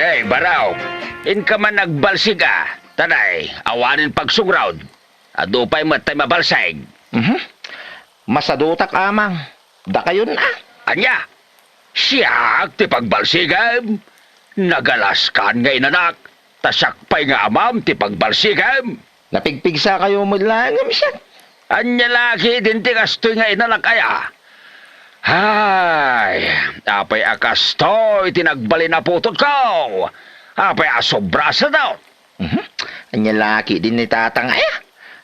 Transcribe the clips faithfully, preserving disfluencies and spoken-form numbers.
Ay, Barok, inka man agbalsig a. Tanay, awanen pagsungrod. Adu pay met tay mabalsig. Mhm. Masadutak, Amang. Dakayon a. Ania? Siak ti pagbalsigem? Nagalaskan nga inanak, ta siak pay nga amam ti pagbalsigem. Napigpigsakayo met laeng ngem siak. Ania la ketdin ti kastoy nga inanak aya? Ay, apay a kastoy ti nagbalin a putotko? Apay a sobra a sadot? Mhm. Ania la ketdin ni Tatang aya?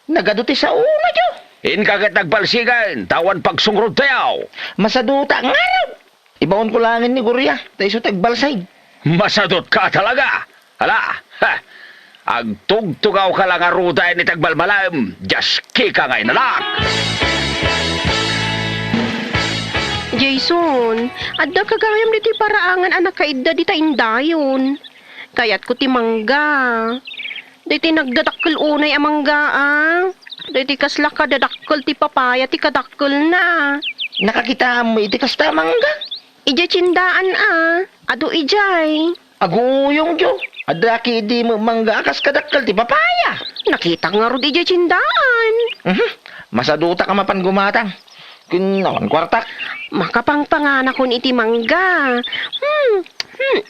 Nagadu ti saonayo. Inka ket agbalsigen, ta awan pagsungrod-tayo. Masaduta ngarud. Ibaonko laengen ni Gloria, ta isu ti agbalsig. Masadutka talaga. Hala, ha. Agtugtugawka la ngaruden iti agmalmalem, diaskika nga inanak. Jason, addaka gayam ditoy paraangan a nakaidda dita indayon. Kayatko ti mangga. Daytoy nagdadakkel unay a mangga, a. Daytoy kasla kadadakkel ti papaya ti kadakkelna. Nakakitaam iti kasta a mangga? Idiay tiendaan, a. Adu idiay. Aguyongyo. Adda ketdi met mangga a kas kadakkel ti papaya. Nakitak ngarud idiay tiendaan. Mhm. Masadutak a mapan gumatang. Ken awan kuartak. Makapangpanganakon iti mangga. Hmm. Hmm.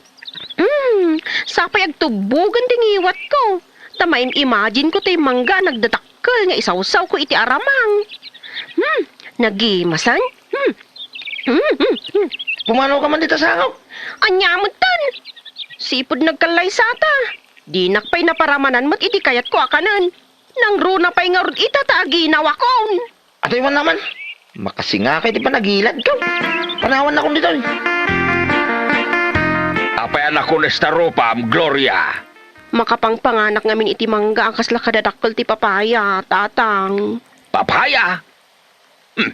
Hmm, sapay agtubbogen ti ngiwatko. Ta maim-imagineko ti mangga a nagdadakkel nga isawsawko iti aramang. Hmm, nagimasen. Hmm. Hmm, hmm, hmm. Pumanaw ka man dita sangok. Ania metten? Sipud nagkallaysata. Dinak pay naparamanan met iti kayatko a kanen. Nangruna pay ngarud ita ta aginawakon. Atoy man naman. Makasingaka iti panagiladko. Panawannakon ditoy. Apay a nakunes ta rupam, Gloria? Makapangpanganak ngamin iti mangga a kasla kadadakkel ti papaya, Tatang. Papaya? Hmm.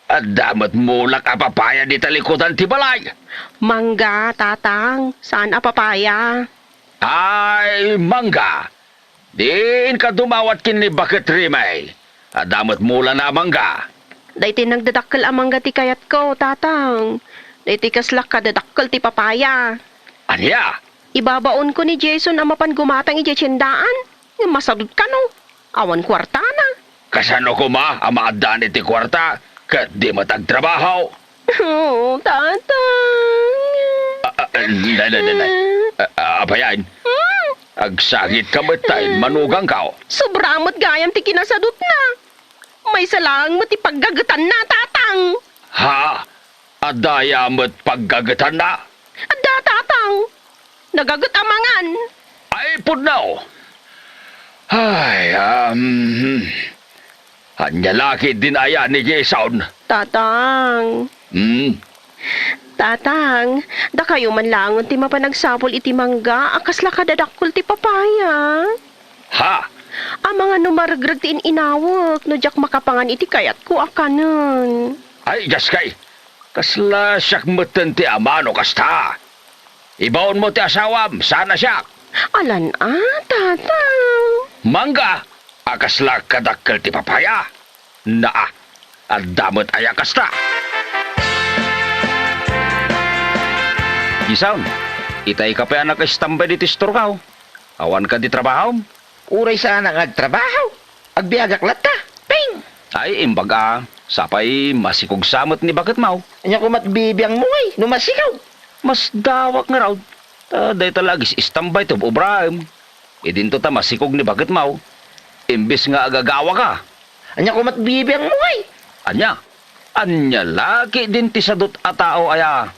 Adda met mulak a papaya dita likudan ti balay. Mangga, Tatang. Saan a papaya. Ay, mangga. Diin ka dumawat ken ni Baket Rimay. Adda met mulana a mangga. Daytoy nagdadakkel a mangga ti kayatko, Tatang. Daytoy kasla kadadakkel ti papaya. Ania? Ibabaonko ni Jason a mapan gumatang idiay tiendaan. Ngem masadut kano. Awan kuartana. Kasano koma a maaddaan iti kuarta ket di met agtrabaho? Oh, Tatang. Ah, ah, ah, nay, nay, nay, nay. Ah, ah, apayan? Hmm? Agsangit ka met ta immanugangko. Sobra met gayam ti kinasadutna. Maysa laeng met ti paggagetanna, Tatang. Ha? Adda aya met paggagetanna? Adda, Tatang. Nagaget a mangan. Ay, pudno! Ay, um, ania la ketdin aya ni Jason? Tatang. Hmm? Tatang, dakayo man laengen ti mapan agsapul iti mangga a kasla kadadakkel ti papaya. Ha? Amangan no maregreg ti in-inawek no diak makapangan iti kayatko a kanen. Ay, diaskay! Kasla siak metten ti ama no kasta. Ibaonmo ti asawam, saan a siak. Alan a, Tatang. Mangga a kasla kadakkel ti papaya. Naa, adda met aya kasta. Jason, itay ka pay a nakaistambay ditoy istorkaw. Awan kadi trabahom? Uray saanak nga agtrabaho. Agbiagak latta. Ping! Ay, imbag a, sapay masikog sa met ni baketmo. Ania koma ti bibiangmo ngay no masikog? Masdawak ngarud. Ta dayta la agis-istambay ti ob-obraem. Idinto ta masikog ni baketmo. Imbes nga agagawa ka. Ania koma ti bibiangmo ngay? Ania? Ania la ketdin ti sadut a tao aya?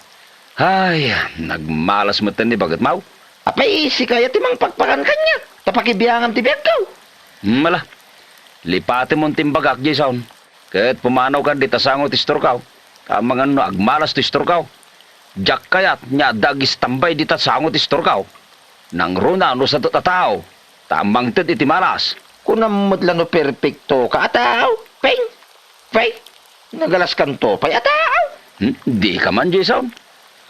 Ay, nagmalas metten ni baketmo. Apay, sika aya ti mangpakpakan kaniak, ta pakibiangam ti biagko. Hmm, ala. Lipatemon ti imbagak, Jason. Ket pumanawkan dita sango ti istorkaw. Amangan no agmalas ti istorkaw. Diak kayat nga adda agistambay dita sango ti istorkaw. Nangruna no sadut a tao, ta mangted iti malas. Kunam met la no perpektoka a tao, Peng? Pay, nagalaskanto pay a tao. Hmm, dika man, Jason.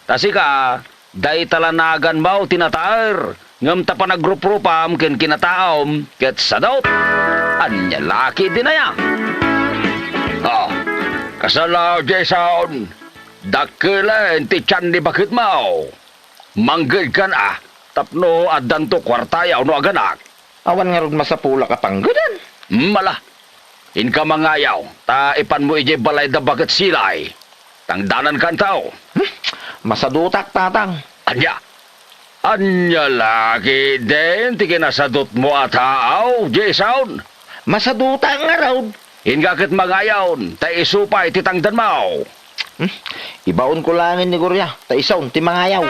Ta sika, dayta la naganmo ti nataer, ngem ta panagruprupam ken kinataom, ket sadut. Ania la ketdin aya? Oh, kasano, Jason? Dakkelen ti tian ni baketmo. Manggedkan a. Tapno addanto kuartayaw no aganak. Awan ngarud masapulak a panggedan. Mala. Inka mangayaw, ta ipanmo idiay balay da Baket Silay. Tangdanankan tao. Hmm? Masadutak, Tatang. Ania? Ania la ketdin ti kinasadutmo a tao, Jason? Masadutak ngarud. Inka ket mangayaw, ta isu pay ti tangdanmo. Hmm? Ibaonko laengen ni Gloria, ta isun ti mangayaw.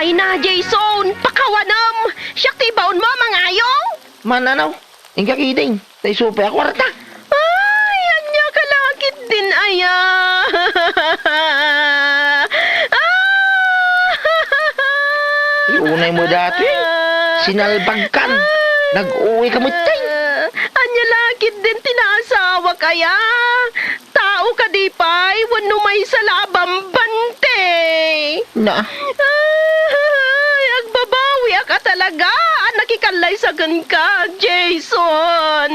Ay na, Jason, pakawanem! Siak ti ibaonmo a mangayaw? Mananaw, inka ketdin, ta isu pay a kuarta. Ay, ania ka la ketdin aya? Ah! Ay, unay mo dati. Sinalbagkan. Nag-uwi ka metten. Ania la ketdin ti naasawak aya? Tao kadi pay wenno maysa la a bambante? Na. Ay, agbabawiak a talaga a nakikallaysa kenka, Jason.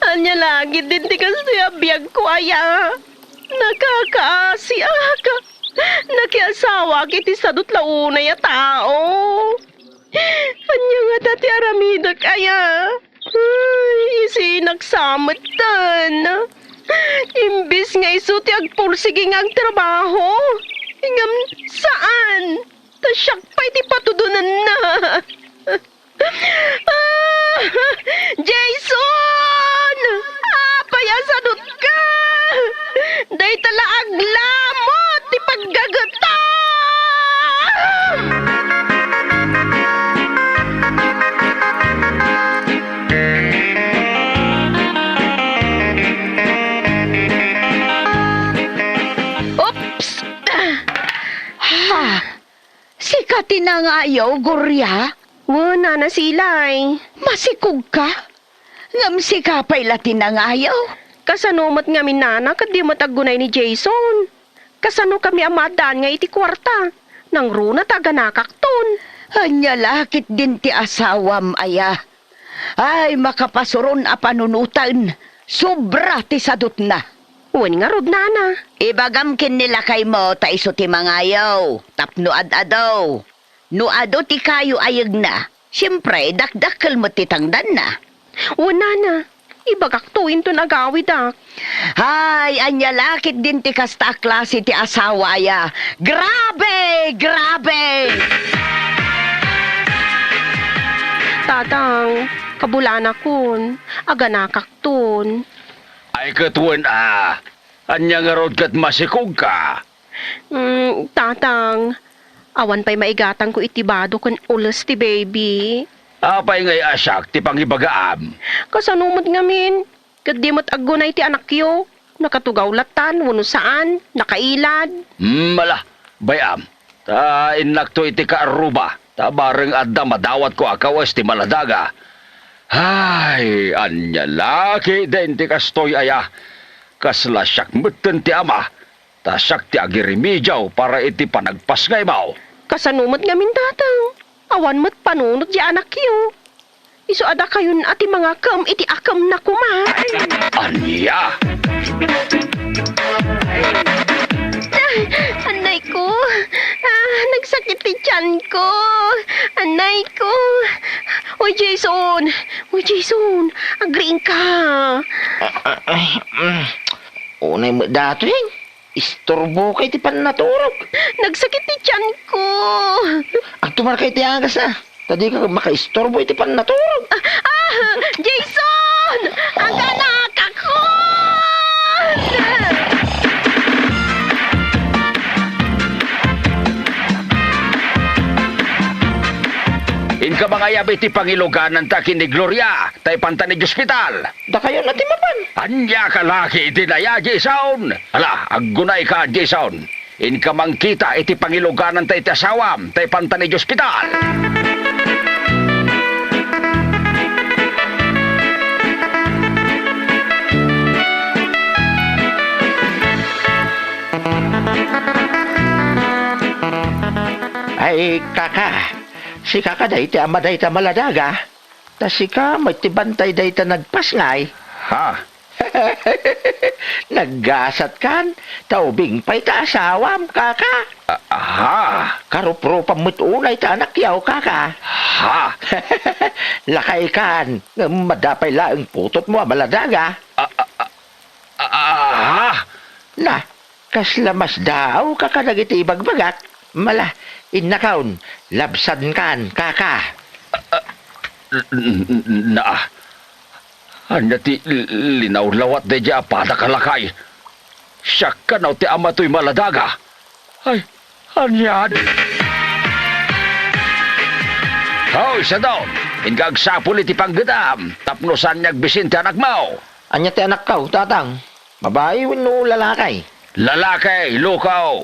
Ania la ketdin ti kastoy a biagko aya? Nakakaasiak. Nakiasawaak iti sadut la unay a tao. Ania ngata ti aramidek aya? Ay, isinak sa metten. Imbes nga isu ti agpursigi nga agtrabaho, ngem saan, ta siak pay ti patudonenna. Ah! Jason! Apay a sadutka? Dayta la aglamut ti paggagetam! Oops! Ha? Sika ti nangayaw, Gloria? Wen, Nana Silay. Masikogka? Ngem sika pay la ti nangayaw? Kasano met ngamin, Nana, ket di met aggunay ni Jason? Kasano kami a maaddaan nga iti kuarta? Nangruna ta aganakakton. Ania la ketdin ti asawam aya? Ay, makapasuron a panunoten, sobra ti sadutna. Wen ngarud, Nana. Ibagam ken ni lakaymo ta isu ti mangayaw tapno ad-adu. No adu ti kayo a yegna, siempre, dakdakkel met ti tangdanna. Wen, Nana, ibagakto inton agawidak. Ay, ania la ketdin ti kasta a klase ti asawa aya? Grabe! Grabe! Tatang, kabulanakon, aganakakton. Ay, ket wen a, ania ngarud ket masikogka? Mm, Tatang, awan pay maigatangko iti bado ken ules ti baby. Apay ngay a siak ti pangibagaam? Kasano met ngamin? Ket di met aggunay ti anakyo. Nakatugaw lattan wenno saan, nakailad. Hmm, ala, bay-am. Ta innakto iti kaarruba, ta bareng adda madawatko a kawes ti maladaga. Ay, ania la ketdin ti kastoy aya? Kasla siak metten ti ama, ta siak ti agirimidiaw para iti panagpasngaymo. Kasano met ngamin, Tatang? Awan met panunot ti anakyo. Isu a dakayon a ti mangakem iti akemna koma. Ania? Ah, anayko. Ah, nagsakit ti tiyanko. Anayko. Oy, Jason. Oy, Jason. Agriingka. Ah, ah, ah, mm. Unay met datoyen. Istorboka iti pannaturog. Nagsakit ti tiyanko. Agtumarka iti agas, a. Ta dika makaistorbo iti pannaturog. Ah, ah, Jason! Aganakakon! Inka mangayab iti pangilugananta ken ni Gloria, ta ipanta idiay ospital. Dakayon a ti mapan. Ania ka la ketdin aya, Jason? Ala, aggunayka, Jason. Inka mangkita iti pangilugananta iti asawam, ta ipanta idiay ospital. Ay, kaka, Sika kadi ti ama dayta maladaga, ta sika met ti bantay dayta nagpasngay. Ha? Naggasatkan, ta ubing pay ta asawam, kaka. Ah, ha? Karuprupam met unay ta anakyaw, kaka. Ha? Lakaykan, ngem madapay laeng putotmo a maladaga. Ah, ah, ah, ah, ha? Na, kasla masdaawka kadagiti ibagbagak. Mala, innakon, labsankan, kaka. Ah, ah, n-, n-, na, ania ti l-, linawlawat daydiay a padak a lakay? Siak kano ti ama toy maladaga. Ay, anian? Hoy, Sadot, inka agsapul iti panggedam, tapno saan nga agbisin ti anakmo. Ania ti anakko, tatang? Babai wenno lalaki? Lalaki, lukaw.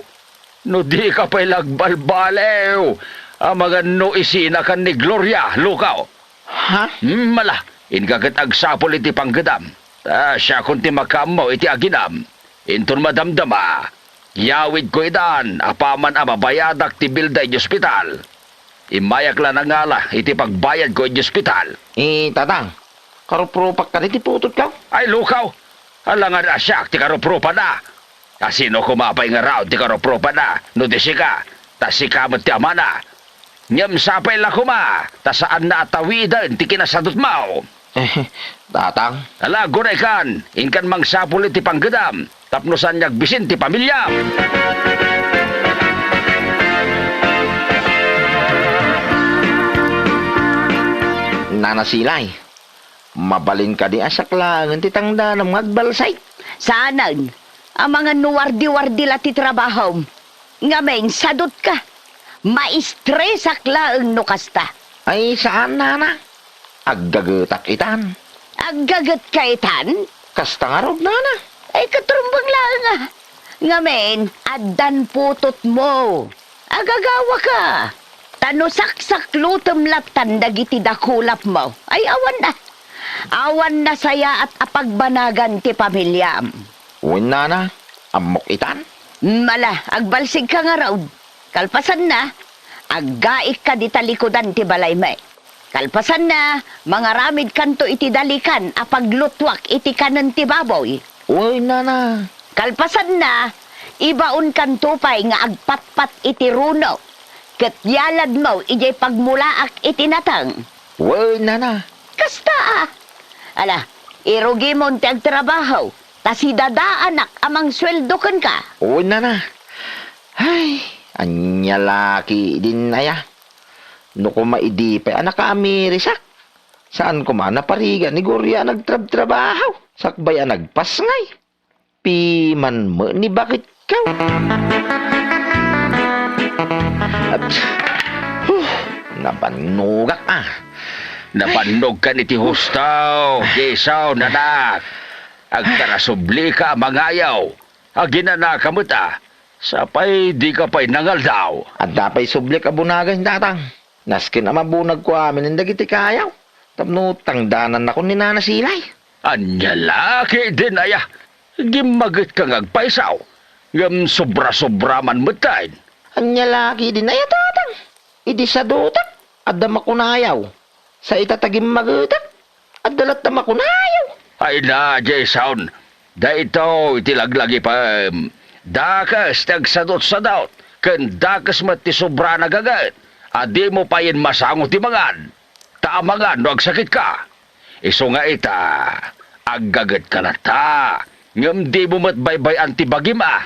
No dika pay la agbalbaliw, amangan no isinakan ni Gloria, lukaw. Ha? Hmm, mala, inka ket agsapul iti panggedam. Ta siakon ti makaammo iti aginam. Inton madamdama, yawidko itan apaman a mabayadak ti bilda iti ospital. Immayak la nangala iti pagbayadko iti ospital. Eh, tatang, karuprupak kadi ti putotko? Ay, lukaw! Ala nga siak ti karuprupana. A sino koma pay ngarud ti karuprupana no di sika, ta sika met ti amana? Ngem sapay la koma, ta saanna a tawiden ti kinasadutmo. Eh, tatang. Ala, agunaykan, inkan mangsapul iti panggedam, tapno saan nga agbisin ti pamiliam. Nana Silay, mabalin kadi a siak laengen ti tangdanam nga agbalsay? Saanen, amangan no wardi-wardi la ti trabahom. Ngamin, sadutka. Maistresak laeng no kasta. Ay, saan, nana. Aggagetak itan. Aggagetka itan? Kasta ngarud, nana. Ay, ket rumbeng laeng a. Ngamin, addan putotmo. Agagawaka. Ta no saksaklutem lattan dagiti dakulapmo, ay awan a. Awan nasayaat a pagbanagan ti pamiliam. Wen, nana, ammok itan. Mala, agbalsigka ngarud. Kalpasanna, aggaikka dita likudan ti balaymi. Kalpasanna, mangaramidkanto iti dalikan a paglutuak iti kanen ti baboy. Wen, nana. Kalpasanna, ibaonkanto pay nga agpatpat iti runo, ket yaladmo idiay pagmulaak iti nateng. Wen, nana. Kasta a. Ala, irugimon ti agtrabaho, ta sidadaanak a mangsueldo kenka. Wen, nana. Ay, ania la ketdin aya? No koma idi pay a nakaamirisak, saan koma naparigan ni Gloria a nagtrabtrabaho, sakbay a nagpasngay. Piman met ni baketko. Huh, nabannogak a. Nabannogkan iti husto, Jason, anak. Agkarasublika a mangayaw. Aginanaka met a. Sapay dika pay nangaldaw. Adda pay sublik a bunagen, tatang. Nasken a mabunagko amin dagiti kayaw tapno tangdanannakon ni Nana Silay. Ania la ketdin aya? Gimmagetka nga agpayso, ngem sobra-sobra man metten. Ania la ketdin aya, tatang? Idi sadutak, adda makunayaw. Sa ita ta gimmagetak, adda latta makunayaw. Ay na, Jason, daytoy ti laglagipem. Dakes ti agsadutsadut, ken dakes met ti sobra a nagaget, a dimo payen masango ti mangan. Ta amangan no agsakitka. Isu nga ita, aggagetka latta, ngem dimo met baybay-an ti bagim a.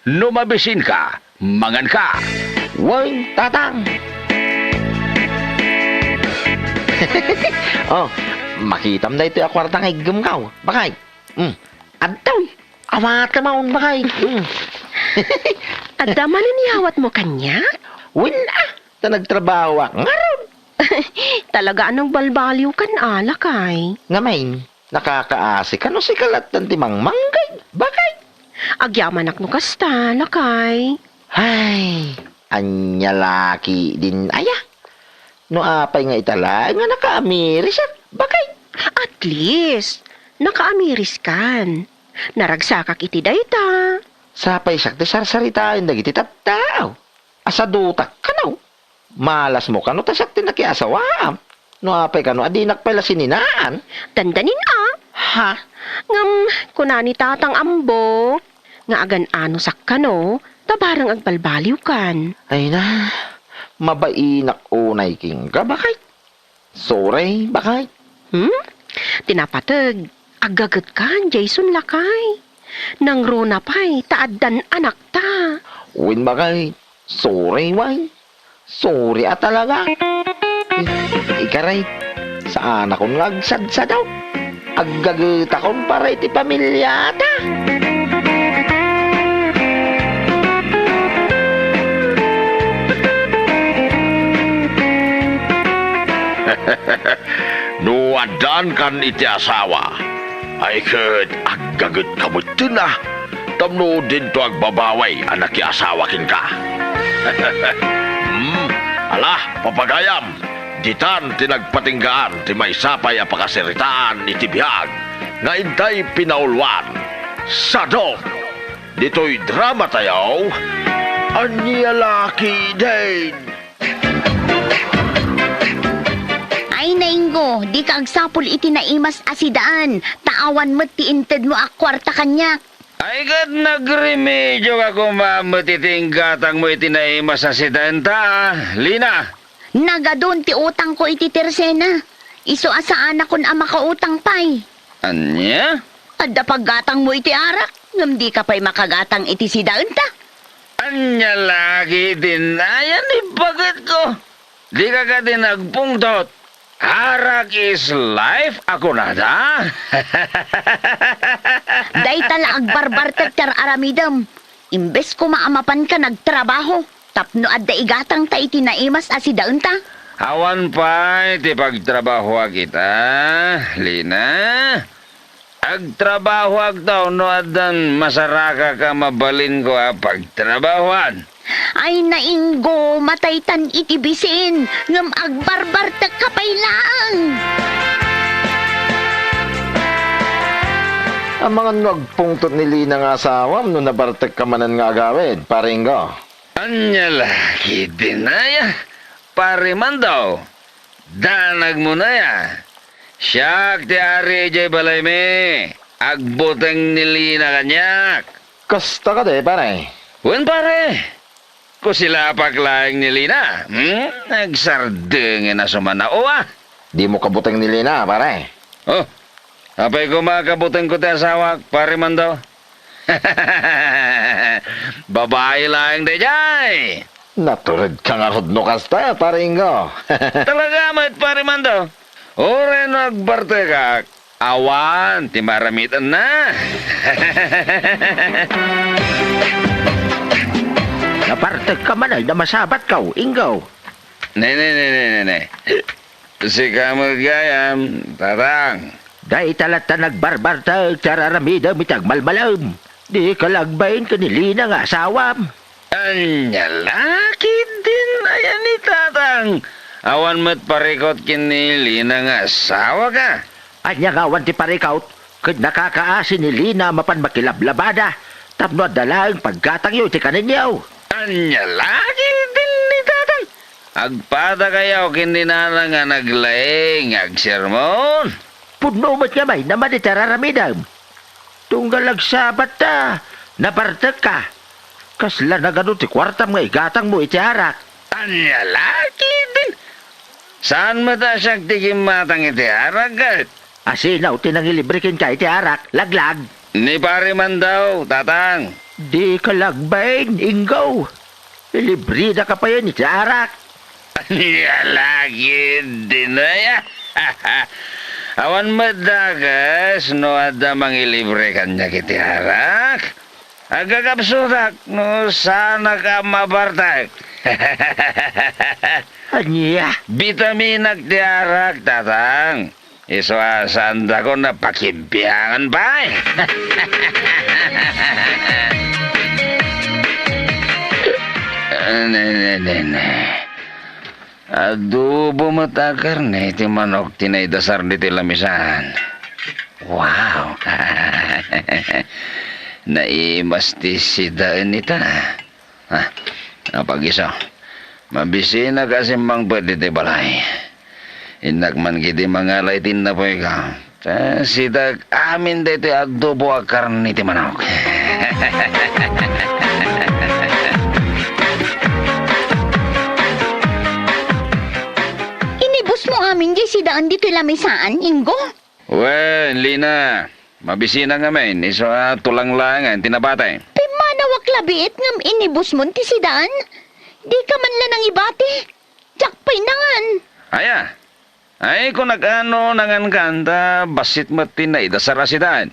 No mabisinka, manganka. Wen, tatang. Oh, makitam daytoy a kuarta nga iggemko, bakay. Hmm. Adtoy. Awatem a, bakay. Hmm. Adda manen iyawatmo kaniak? Wen a, ta nagtrabahoak ngarud. Talaga a nagbalbaliwkan a, lakay. Ngamin, nakakaasi kano sika lattan ti mangmanggay, bakay? Agyamanak no kasta, lakay. Ay, ania la ketdin aya? No apay nga ita laeng nga nakaamirisak, bakay? At least, nakaamiriskan. Naragsakak iti dayta. Sapay siak ti sarsaritaen dagiti tattao. Asadutak kano. Malasmo kano ta siak ti nakiasawaam. No apay kano a dinak pay la sininaan? Dandanin a. Ha? Ngem kuna ni Tatang Ambo nga agan-anosak kano ta bareng agbalbaliwkan. Ay na, mabainak unay kenka, baket. Sorry, baket. Hmm? Ti napateg, aggagetkan, Jason, lakay. Nangruna pay ta addan anakta. Wen, baket. Sorry, way. Sorry a talaga. I-, ikaray, saanakon nga agsadsadaw. Aggagetakon para iti pamiliata. No addankan iti asawa, ay ket aggagetka metten a, tapno dinto agbabaway a nakiasawa kenka. Hmm, ala, papagayam, ditan ti nagpatinggaan ti maysa pay a pakasaritaan iti biag nga intay pinauluan. Sadok! Ditoy drama tayo, ania la ketdin? Ay, nainggo, dika agsapul iti naimas a sidaen, ta awan met ti intedmo a kuarta kaniak. Ay, ket nagremedioka koma met iti inggatangmo iti naimas a sidaenta, Lina. Nagadun ti utangko iti tersena. Isu a saanakon a makautang pay. Ania? Adda paggatangmo iti arak, ngem dika pay makagatang iti sidaenta. Ania la ketdin aya ni baket ko? Dika kadi nagpungtot? Arak is life a kunada. Dayta la agbarbartek ti ar-aramidem. Imbes koma a mapanka nagtrabaho tapno adda igatangta iti naimas a sidaenta. Awan pay ti pagtrabahoak ita, Lina. Agtrabahoak ta no addan masarakak a mabalinko a pagtrabahoan. Ay, nainggo, mataytan iti bisin, ngem agbarbartekka pay laeng. Amangan no agpungtot ni Lina nga asawam no nabartekka manen nga agawid, Pare Ingo. Ania la ketdin aya, Pare Mando? Danagmo aya. Siak ti ari idiay balaymi. Agbuteng ni Lina kaniak. Kasta kadi, pare? Wen, pare. Kusilapak laeng ni Lina. Hmm? Agsardengen a sumanaw a. Dimo kabuteng ni Lina, pare? Oh, apay koma kabutengko ti asawak, Pare Mando? Babai laeng daydiay. Naturedka ngarud no kasta, Pare Ingo. Talaga met, Pare Mando. Uray no agbartekak, awan ti maaramidenna. Nabartekka manen a masabatko, Ingo. Ne, ne, ne, ne, ne, ne. Sika met gayam, Tatang. Dayta latta nagbarbartek ti ar-aramidem iti agmalmalem. Dika la agbain ken ni Lina nga asawam. Ania la ketdin aya ni Tatang? Awan met parikut ken ni Lina nga asawak a. Ania nga awan ti parikut? Ket nakakaasi ni Lina a mapan makilablabada tapno adda laeng paggatangyo iti kanenyo. Ania la ketdin ni Tatang? Agpadakayo ken ni Nana nga naglaing nga agsermon. Pudno met nga mainaman iti ar-aramidem. Tunggal agsabatta, nabartekka. Kasla nagadu ti kuartam nga igatangmo iti arak? Ania la ketdin? Saan met a siak ti kimmatang iti arak, ket? Asino ti nangilibre kenka iti arak, laglag? Ni Pare Mandaw, Tatang. Dika la agbain, Ingo. Ilibredaka payen iti arak. Ania la ketdin aya? Awan met dakes no adda mangilibre kaniak iti arak. Agkakapsutak no saanak a mabartek. Ania? Bitaminak ti arak, Tatang. Isu a saandakon a pakibiangan pay. Ne, ne, ne, ne. Adobo met a karne ti manok ti naidasar ditoy lamisan. Wow! Naimas ti sidaen ita. Ah, apag-isu. Mabisinak a simmangpet iti balay. Innak man ketdi mangala iti innapoyko. Ta sidaek amin daytoy adobo a karne ti manok. Inibusmo amin diay sidaan ditoy lamisaan, Ingo? Wen, Lina, mabisinak ngamin, isu a tulang laengen ti nabati. Pimmanawak labiit ngem inibusmon ti sidaan? Dika man la nangibati? Diak pay nangan. Aya? Ay, kunak a no nangankan ta bassit met ti naidasar a sidaan.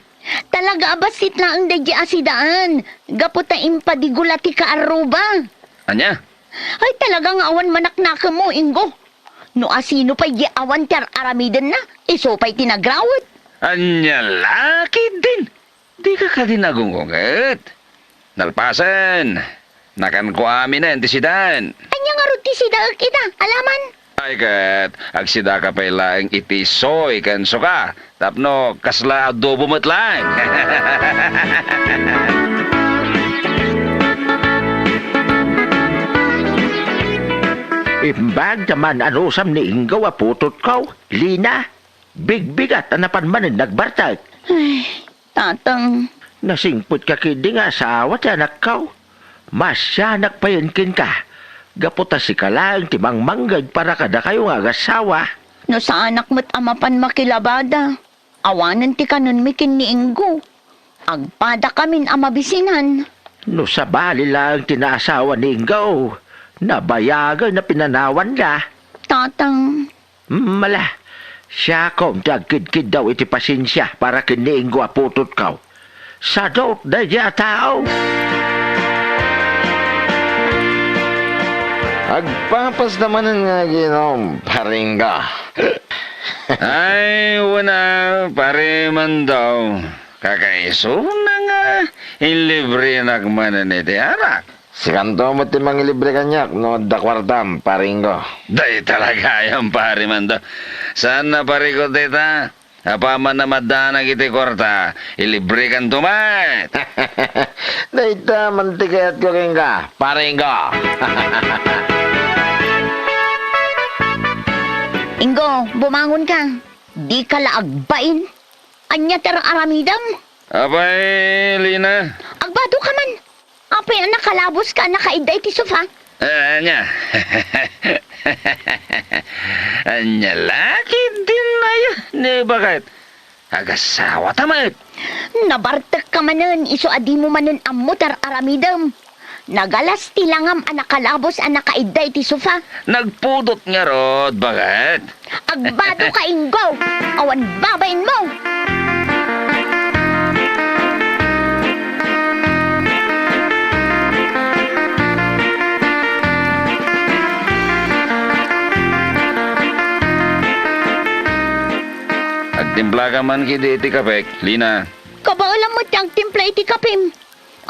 Talaga a bassit laeng daydiay a sidaan, gapu ta impadigulat ti kaarruba. Ania? Ay, talaga nga awan manaknakemmo, Ingo. No asino pay di awan ti ar-aramidenna, isu pay ti nagrawet. Ania la ketdin? Dika kadi nagungunget? Nalpasen, nakanko aminen ti sidaan. Ania ngarud ti sidaek ita, alaman? Ay ket, agsidaka pay laeng iti soy ken suka, tapno kasla adobo met laeng. Imbag ta man-anusam ni Ingo a putotko, Lina. Bigbigat a napan manen nagbartek. Ay, Tatang. Nasingpetka ketdi nga asawa ti anakko. Maasianak payen kenka, gapu ta sika laeng ti mangmangged para kadakayo nga agasawa. No saanak met a mapan makilabada, awanen ti kanenmi ken ni Ingo. Agpadakamin a mabisinan. No sabali laeng ti naasawa ni Ingo, nabayagen a pinanawanna. Tatang. Mala, siakom ti agkidkiddaw iti pasensia para ken ni Ingo a putotko. Sadut daydiay a tao. Agpapasta manen nga aginom, Pare Ingo. Ay, wen a, Pare Mando. Kakaisuna nga inlibrenak manen iti arak. Sikanto met ti mangilibre kaniak no adda kuartam, Pare Ingo. Dayta la gayam, Pare Mando. Saan a parikut dayta? Apaman a maddanak iti kuarta, ilibrekanto met. Dayta man ti kayatko kenka, Pare Ingo. Ingo, bumangonka. Dika la agbain. Ania ti ar-aramidem? Apay, Lina? Agbadoka man. Apay a nakalaboska a nakaidda iti sofa? Ah, ania? Ania la ketdin aya, ni baket? Agasawata met. Nabartekka manen, isu a dimo manen ammo ti ar-aramidem. Nagalas ti langam a nakalabos a nakaidda iti sofa. Nagpudot ngarud, baket? Agbadoka, Ingo! Awan babainmo! Agtimplaka man ketdi iti kapek, Lina. Kabaelam met ti agtimpla iti kapem.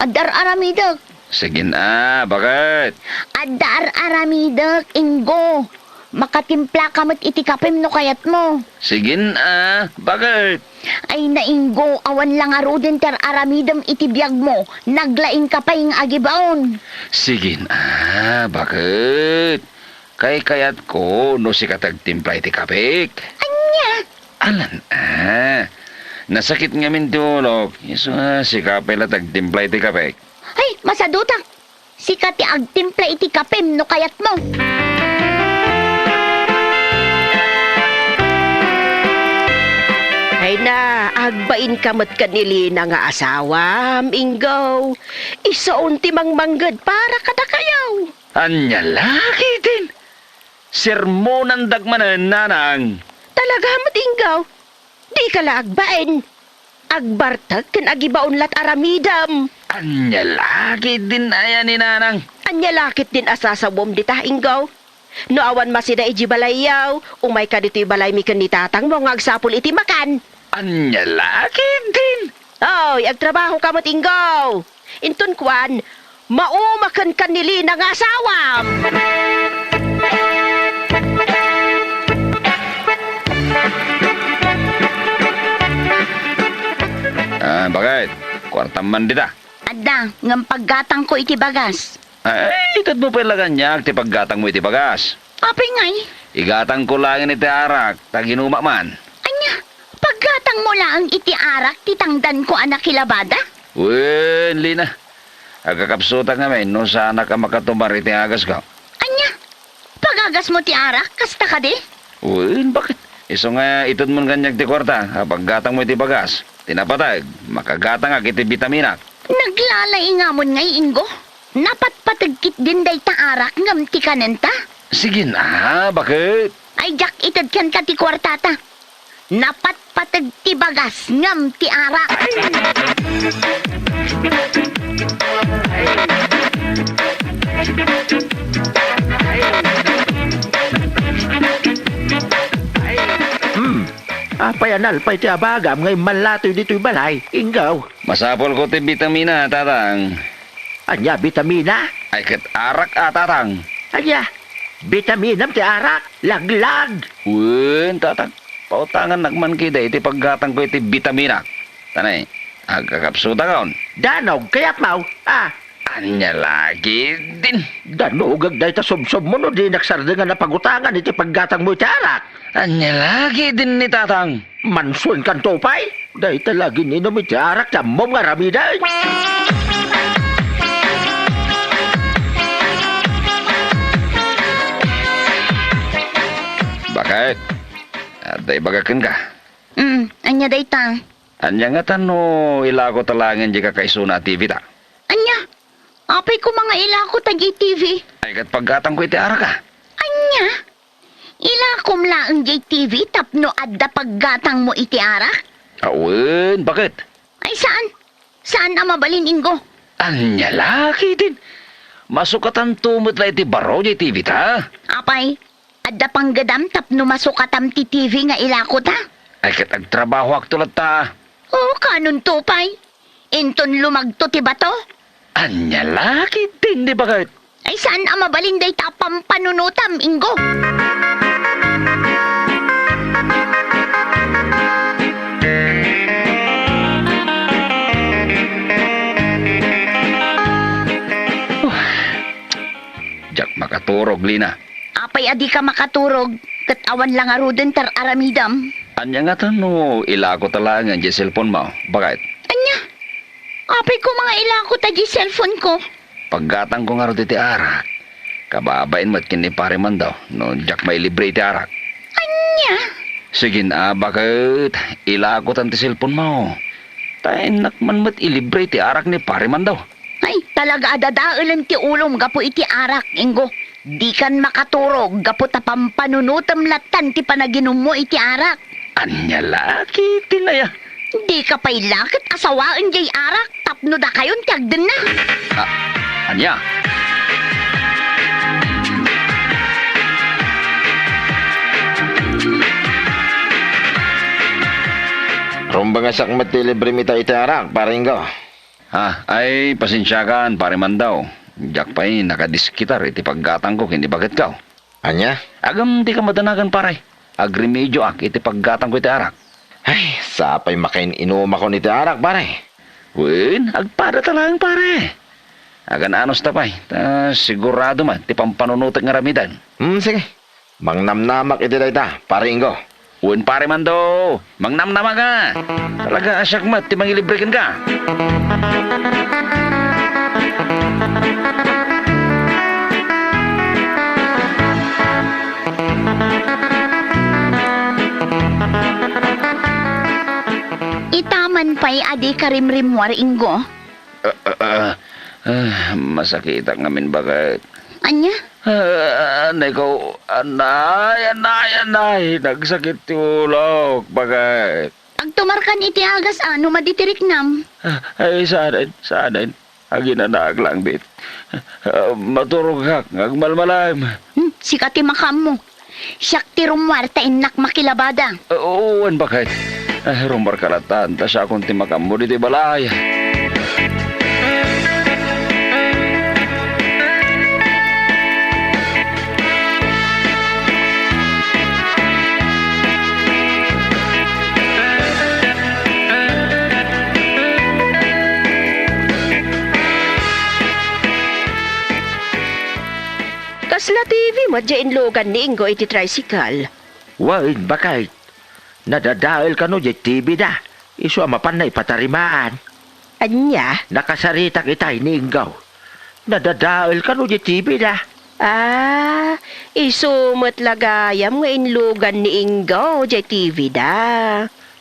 Adda ar-aramidek. Sige a, baket? Adda ar-aramidek, Ingo. Makatimplaka met iti kapem no kayatmo. Sige a, baket? Ay na, Ingo, awan la ngaruden ti ar-aramidem iti biagmo. Naglaingka pay nga agibaon. Sige a, baket? Kaykayatko no sika ti agtimpla iti kapek. Ania? Alan a. Nasakit ngamin ti ulok. Isu a, sika pay la ti agtimpla iti kapek. Ay, masadutak. Sika ti agtimpla iti kapem no kayatmo. Ay na, agbainka met ken ni Lina nga asawam, Ingo. Isuon ti mangmangged para kadakayo. Ania la ketdin? Sermonandak manen, nanang. Talaga met, Ingo? Dika la agbain. Agbartek ken agibaon la ti aramidem. Ania la ketdin aya ni nanang? Ania la ketdin a sasawem dita, Ingo? No awan masida idiay balayyo, umayka ditoy balaymi ken ni tatangmo nga agsapul iti makan. Ania la ketdin? Oy, agtrabahoka met, Ingo. Inton kuan, mauma kenka ni Lina nga asawam. Ah, baket? Kuartam man dita. Adda, ngem paggatangko iti bagas. Ay, itedmo pay la kaniak ti paggatangmo iti bagas. Apay ngay? Igatangko laeng iti arak, ta ginuma man. Ania, paggatangmo laeng iti arak ti tangdanko a nakilabada? Wen, Lina. Agkakapsutak ngamin no saanak a makatumar iti agasko. Ania, pagagasmo ti arak, kasta kadi? Wen, baket? Isu nga itedmon kaniak ti kuarta a paggatangmo iti bagas. Ti napateg, makagatangak iti bitaminak. Naglalaingamon ngay, Ingo. Napatpateg ketdin dayta arak ngem ti kanenta? Sige na, baket? Ay, diak ited kenka ti kuartata. Napatpateg ti bagas ngem ti arak. Hmm. Apay a nalpay ti abagam nga immanlatoy ditoy balay, Ingo? Masapulko ti bitamina, Tatang. Ania, bitamina? Ay, ket arak a, Tatang. Ania, bitaminam ti arak? Laglag! Wen, Tatang. Pautangannak man kadi iti paggatangko iti bitaminak. Tanay, agkakapsutakon. Danog, kayatmo? Ah, Ania la ketdin? Danogek dayta subsobmo no dinak sardengan a pagutangan iti paggatangmo iti arak. Ania la ketdin ni Tatang? Mansuenkanto pay? Dayta la agininum iti arak ti ammom nga aramiden. Baket? Adda ibagak kenka. Mm, ania dayta? Ania ngata no ilako ta laengen diay kakaisuna a T V ta? Ania? Apay koma nga ilako ta diay T V? Ay, ket paggatangko iti arak a. Ania? Ilakom laeng diay T V tapno adda paggatangmo iti arak? Awen, baket? Ay, saan. Saan a mabalin, Ingo. Ania la ketdin? Masukatanto met la iti baro diay T V ta. Apay, adda panggedam tapno masukatam ti T V nga ilako ta? Ay, ket agtrabahoakto latta. O, kanonto pay? Inton lumagto ti bato? Ania la ketdin, baket? Ay, saan a mabalin dayta a pampanunotam, Ingo? Diak makaturog, Lina. Apay a dika makaturog, ket awan la ngaruden ti ar-aramidem? Ania ngata no ilako ta laengen diay cellphone mo, baket? Ania? Apay koma nga ilako ta diay cellphone ko? Paggatangko ngarud iti arak. Kababain met ken ni Pare Mando no diak mailibre iti arak. Ania? Sige a, baket, ilakotan ti cellphone mo. Ta innak man met ilibre ti arak ni Pare Mando. Ay, talaga a dadaelen ti ulom gapu iti arak, Ingo. Dikan makaturog gapu ta pampanunotem lattan ti panaginummo iti arak. Ania la ketdin aya? Dika pay la ket a sawaen diay arak tapno dakayon ti agdenna. Ah, ania? Rumbengesak met ti ilibrem ita iti arak, Pare Ingo. Ah, ay, pasensiakan, Pare Mando. Diak pay nakadiskitar iti paggatangko ken ni baketko. Ania? Ngem dika madanagan, pare. Agremedioak iti paggatangko iti arak. Ay, sapay makain-inumakon iti arak, pare. Wen, agpadata laeng, pare. Agan-anos ta pay, ta sigurado met ti pampanunotek nga aramiden. Hmm, sige. Mangnamnamak iti dayta, Pare Ingo. Wen, Pare Mando, mangnamnamak a. Talaga a siak met ti mangilibre kenka. Ita man pay a dika rimrimmuar, Ingo. Ah, ah, ah, ah, masakitak ngamin, baket. Ania? Ah, anay ko, anay, anay, anay, nagsakit ti ulok, baket. Agtumarkan iti agas a no madi ti riknam. Ah, ay, saanen, saanen. Aginanaak laeng met. Ah, maturogak nga agmalmalem. Hmm, sika ti makaammo. Siak ti rummuar ta innak makilabada. Ah, wen, baket. Ah, rummuarka lattan, ta siakon ti makaammo ditoy balay. Kasla T V met diay inlugan ni Ingo iti tricycle. Wen, baket. Nadadael kano diay T V da. Isu a mapanna ipatarimaan. Ania? Nakasaritak itay ni Ingo. Nadadael kano diay T V da. Ah, isu met la gayam nga inlugan ni Ingo diay T V da.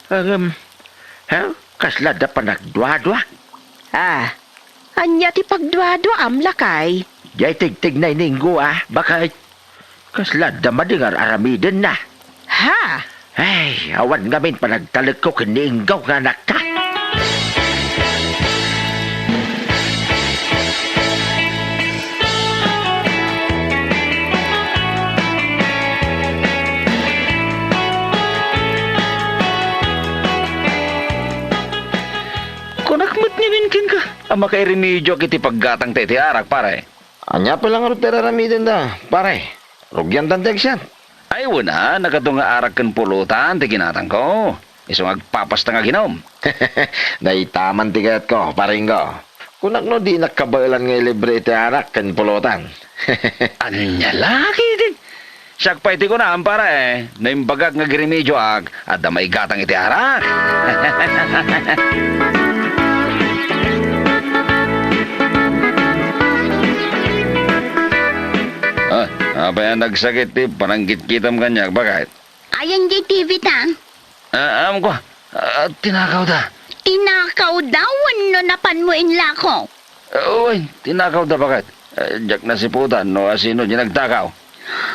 Ngem, ha? Kasla da panagduadua? Ah, ania ti pagduaduaam, lakay? Diay tigtignay ni Ingo, a, baket. Kasla da madi nga ar-aramidenna. Ha? Ay, awan ngamin panagtalekko ken ni Ingo nga anakta. Kunak met ngamin kenka a makairemedioak iti paggatangta iti arak, pare. Ania pay la ngarud ti ar-aramidenda, pare? Rugiantan ti agsiat. Ay, wen a, nakato nga arak ken pulotan ti ginatangko. Isu nga agpapasta nga aginom. Dayta man ti kayatko, pare Ingo. Kunak no dinak kabaelan nga ilibre iti arak ken pulotan. Ania la ketdin? Siak pay ti kunam, pare, naimbagak nga agiremedioak, adda maigatang iti arak. Ah, apay a nagsakit ti panangkitkitam kaniak, baket? Ayan diay T V ta? Ah, ammok, ah, tinakawda. Tinakawda wenno napanmo inlako? Ah, wen, tinakawda, baket. Ah, diak nasiputan no asino diay nagtakaw.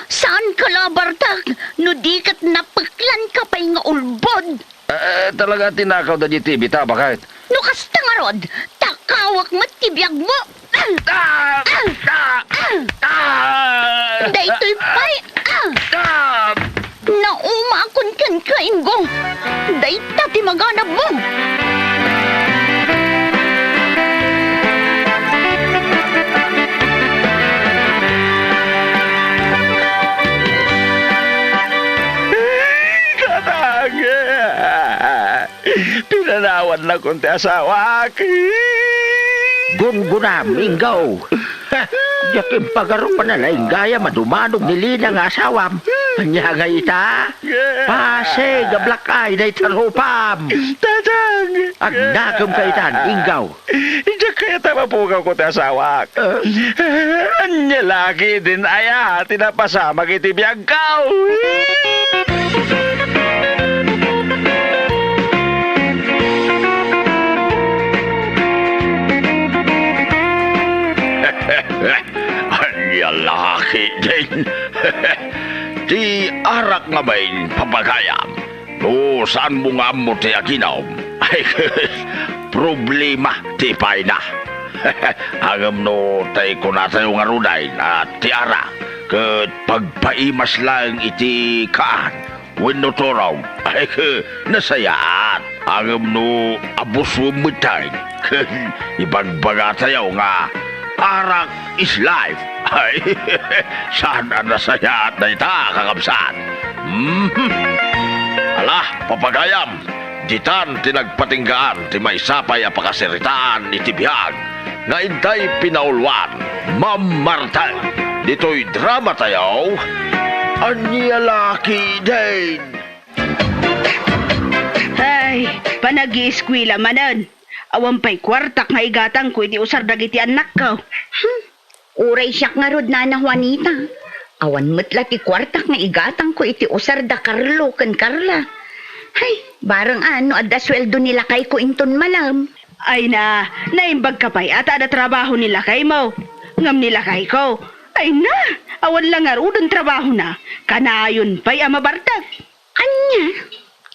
Saanka la a bartek no di ket napeklanka pay nga ulbod. Ah, talaga a tinakawda diay T V ta, baket. No kasta ngarud, takawek met ti biagmo. Ah! Ah! Ah! Ah! Daytoy pay, ah! Ah! Naumaakon kenka, Ingo. Dayta ti maganabmo. Katang! Pinanawannakon ti asawak. Gunggonam, Ingo. Diak impagarupana laeng gayam a dumanog ni Lina nga asawam. Ania ngay ita? Pasig a black eye dayta rupam. Tatang! Agnakem ka itan, Ingo. Diak kayat a mapugawko ti asawak. Ah. Ania la ketdin aya ti napasamak iti biagko? Ania la ketdin? Ti arak ngamin, papagayam. No saanmo nga ammo ti aginom, ay, problema ti ipayna. Ngem no tay kunatayo ngaruden a ti arak ket pagpaimas laeng iti kaan wenno turog, ay, nasayaat. Ngem no abusem metten ken ibagbagatayo nga arak is life. Ay, saan a nasayaat dayta, kakabsat? Mhm. Ala, papagayam, ditan ti nagpatinggaan ti maysa pay a pakasaritaan iti biag nga intay pinauluan, Ma'am Marta. Ditoy drama tayo, Ania la ketdin? Ay, panag-iiskuela manen. Awan pay kuartak nga igatangko iti usar dagiti annakko. Hmm. Uray siak ngarud, Nana Juanita. Awan met la ti kuartak nga igatangko iti usar da Carlo ken Carla. Hay, bareng a no adda sueldo ni lakayko inton malem. Ay na, naimbagka pay a ta adda trabaho ni lakaymo. Ngem ni lakayko, ay na, awan la ngaruden trabahona. Kanayon pay a mabartek. Ania?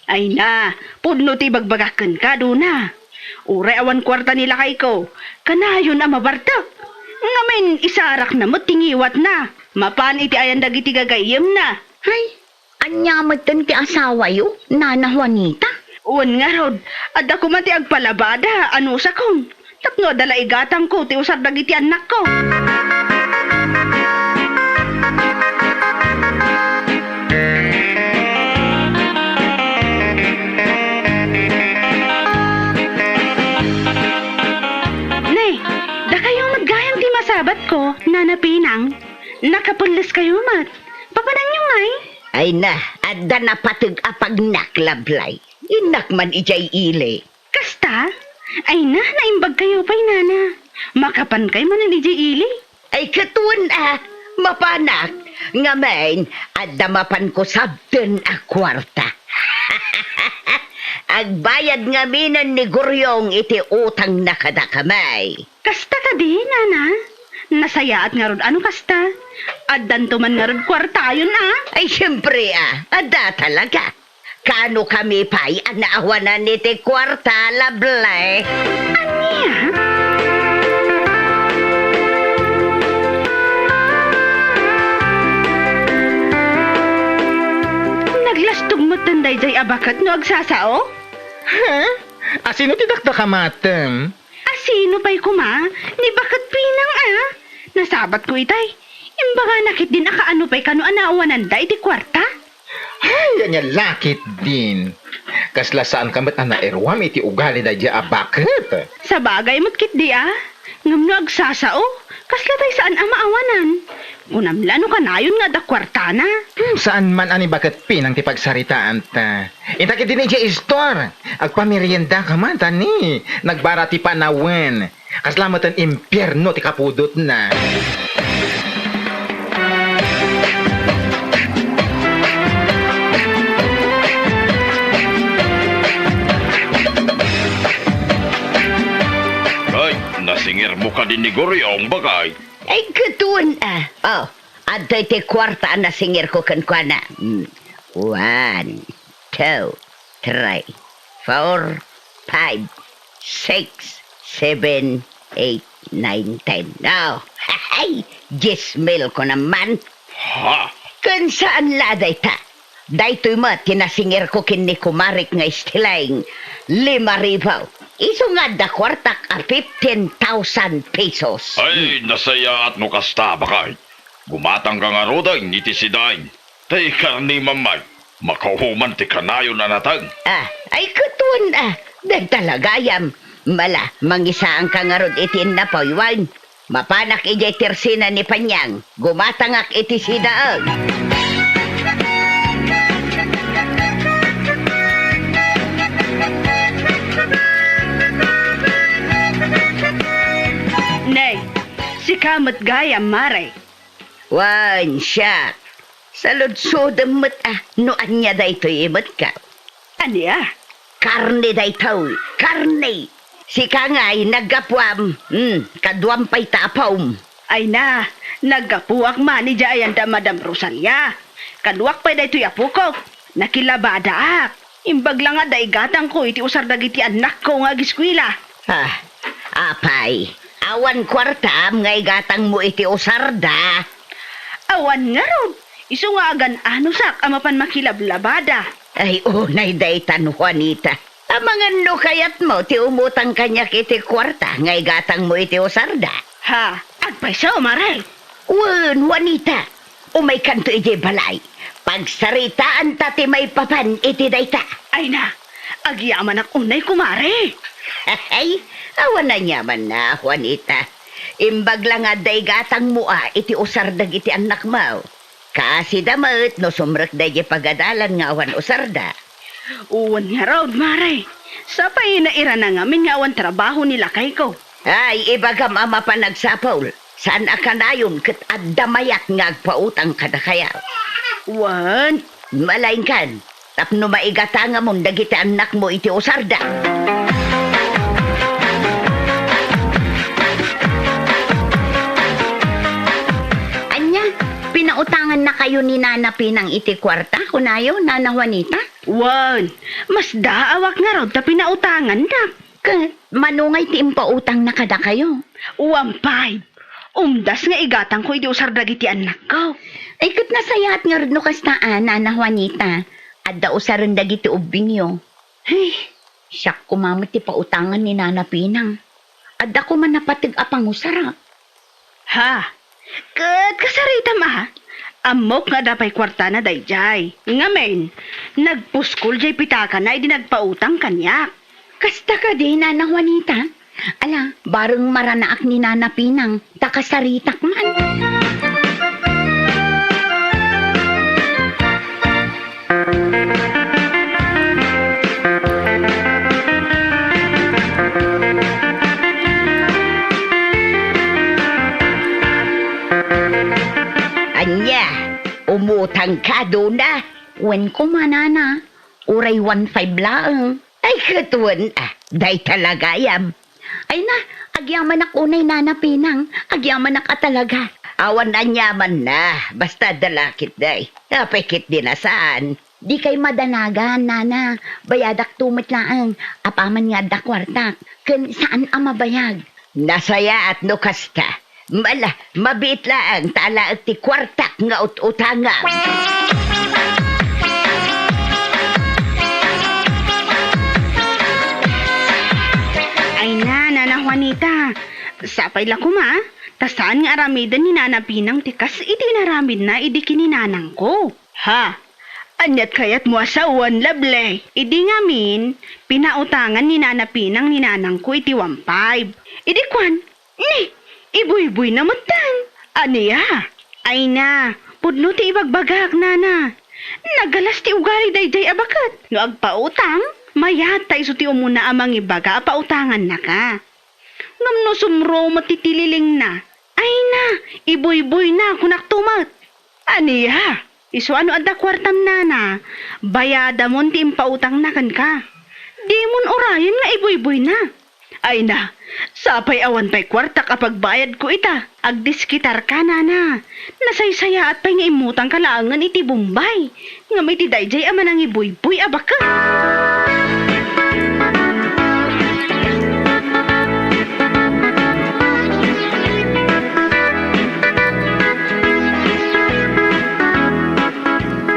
Ay na, pudno ti ibagbagak kenka, Dona. Uray awan kuarta ni lakayko, kanayon a mabartek. Ngamin, isarakna met ti ngiwatna. Mapan iti ayan dagiti gagayyemna. Hay, ania metten ti asawayo, Nana Juanita? Wen ngarud, adda koma ti agpalabada, anusakon. Tapno adda la igatangko ti usar dagiti annakko. Ne, dakayo met gayam ti masabatko, Nana Pinang. Nakapelleskayo met. Papananyo ngay? Ay na, adda napateg a pagnak, Lablay. Innak man idiay ili. Kasta? Ay na, naimbagkayo pay, nana. Makapankay manen idiay ili? Ay, ket wen a, mapanak. Ngamin, adda mapanko sabden a kuarta. Agbayad ngaminen ni Guriong iti utangna kadakami. Kasta kadi, nana? Nasayaat ngarud a no kasta. Addanto man ngarud kuartayon a? Ay, siempre a, adda talaga. Kaano kami pay a naawanan iti kuarta, Lablay? Ania? Naglastog metten daydiay a baket no agsasao? Ha? Asino ti dakdakamatem? Asino pay koma? Ni baket Pinang a? Nasabatko itay. Imbagana ketdin a kaano pay kano a naawananda iti kuarta? Ay, ania la ketdin. Kasla saanka met a nairuam iti ugali daydiay a baket. Sabagay met ketdi a. Ngem no agsasao, kasla tay saan a maawanan. Kunam la no kanayon nga adda kuartana. Hmm, saan man a ni baket Pinang ti pagsaritaanta. Inta ketdin idiay istor. Agpameriendaka man, ta ni, nagbara ti panawen. Kasla metten impierno ti kapudotna. Ay, nasingirmo kadi ni Guriong, baket? Ay, ket wen a. Oh, adtoy ti kuarta a nasingirko kenkuana. Hmm. One, two, three, four, five, six, seven, eight, nine, ten. Oh, hay! Dies mil ko naman. Ha? Ken saan la dayta. Daytoy met ti nasingirko ken ni kumarek nga Estiling, lima ribu. Isu nga adda kuartak a fifteen thousand pesos. Ay, nasayaat no kasta, baket. Gumatangka ngaruden iti sidaen. Tay karne, mammay, makauman ti kanayon a nateng. Ah, ay, ket wen a, dagta la gayam. Mala, mangisaanka ngarud iti innapoy, wen. Mapanak idiay tersina ni Panyang. Gumatangak iti sidaen. Nay, sika met gayam, mare. Wen, siak. Saludsodem met a no ania daytoy met ka. Ania? Karne daytoy, karne. Sika ngay, naggapuam, hmm, kaduam pay ta apom. Ay na, naggapuak man idiay ayan da Madam Rosalia. Kaduak pay daytoy apokok, nakilabadaak. Imbag la nga adda igatangko iti usar dagiti annakko nga ageskuela. Ah, apay, awan kuartam nga igatangmo iti usarda? Awan ngarud, isu nga agan-anusak a mapan makilablabada. Ay, unay daytan, Juanita. Amangan no kayatmo ti umutang kaniak iti kuarta nga igatangmo iti usarda. Ha, agpayso, mare? Wen, Juanita, umaykanto idiay balay. Pagsaritaanta ti maipapan iti dayta. Ay na, agyamanak unay, kumare. Ay, awan aniamanna, Juanita. Imbag la nga adda igatangmo a iti usar dagiti annakmo. Kaasida met no sumrekda idiay pagadalan nga awan usarda. Wen ngarud, mare. Sapay nairana ngamin nga awan trabaho ni lakayko. Ay, ibagam a mapan agsapul. Saan a kanayon ket adda mayat nga agpautang kadakayo. Wen. Malaingkan, tapno maigatangamon dagiti annakmo iti usarda. Ania, pinautangannakayo ni Nana Pinang iti kuarta, kunayo, Nana Juanita? Wen, masdaawak ngarud ta pinautangannak. Ket mano ngay ti impautangna kadakayo? One five. Umdas nga igatangko iti usar dagiti annakko. Ay, ket nasayaat ngarud no kasta a, Nana Juanita. Adda usaren dagiti ubbingyo. Hey, siak koma met ti pautangan ni Nana Pinang. Adda koma napateg a pangusara. Ha? Ket kasaritam a, ammok nga adda pay kuartana daydiay. Ngamin, nagpuskol diay pitakana idi nagpautang kaniak. Kasta kadi, Nana Juanita? Ala, bareng maranaak ni Nana Pinang, ta kasaritak man. Nia, umutangka, Dona? Wen koma, Nana. Uray one five laeng. Ay, ket wen, a, dayta la gayam. Ay na, agyamanak unay, Nana Pinang. Agyamanak a talaga. Awan aniamanna, basta adda la ketdi. Apay ketdi a saan? Dikay madanagan, Nana. Bayadakto met laeng, apaman nga adda kuartak, ken saan a mabayag. Nasayaat no kasta. Ala, mabiit laeng ta alaek ti kuartak nga ut-utangam. Ay na, Nana Juanita. Sapay la koma, ta saan nga aramiden ni Nana Pinang ti kas iti inaramidna idi ken ni nanangko. Ha? Ania't kayatmo a sawen, Lovely? Idi ngamin, pinautangan ni Nana Pinang ni nanangko iti one five. Idi kuan, ni, ibuyboyna metten. Ania? Ay na, pudno ti ibagbagak, Nana. Nagalas ti ugali daydiay a baket. No agpautang, mayat ta isu ti umuna a mangibaga a pautangannaka. Ngem no sumrungot ti tililingna, ay na, ibuyboyna, kunakto met. Ania? Isu a no adda kuartam, Nana, bayadamon ti impautangna kenka. Dimon urayen nga ibuyboyna. Ay na, sapay awan pay kuartak a pagbayadko ita. Agdiskitarka, Nana. Nasaysayaat pay nga immutangka laengen iti Bombay. Ngem iti daydiay a manangibuyboy a baket.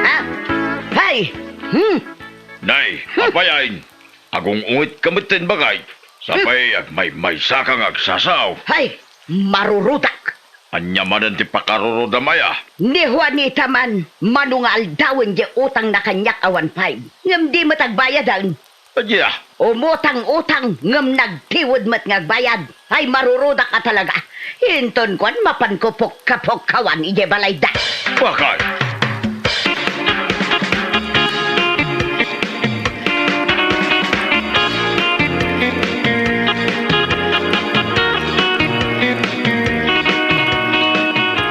Ah, hay! Hmm. Nay, hmm, apay ayn? Agung-ungetka metten, baket. Sapay, hmm, agmaymaysaka nga agsasao. Hay, marurudak! Ania manen ti pakarurudam aya? Ni Juanita man, mano nga aldawen diay utangna kaniak a one five, ngem di met agbayaden. Ania? Umutang-utang, ngem nagtiwed met nga agbayad. Ay, marurudak a talaga. Inton kuan, mapanko pukka-pukkawan idiay balayda. Bakay?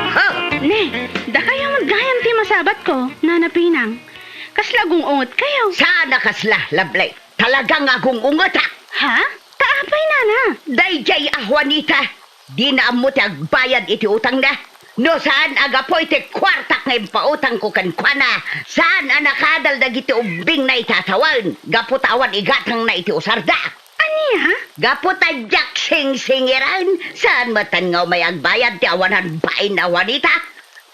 Ha? Ne, dakayo met gayam ti masabatko, Nana Pinang. Kasla agung-ungetkayo. Saan a kasla, Lovely. Talaga nga agung-ungetak. Ha? Ta apay, Nana? Daydiay a Juanita, dina ammo ti agbayad iti utangna. No saan a gapu iti kuartak nga impautangko kenkuana, saan a nakadal dagiti ubbingna iti atawen, gapu ta awan igatangna iti usarda. Ania? Gapu ta diak singsingiran, saan metten nga umay agbayad ti awanan bain a Juanita.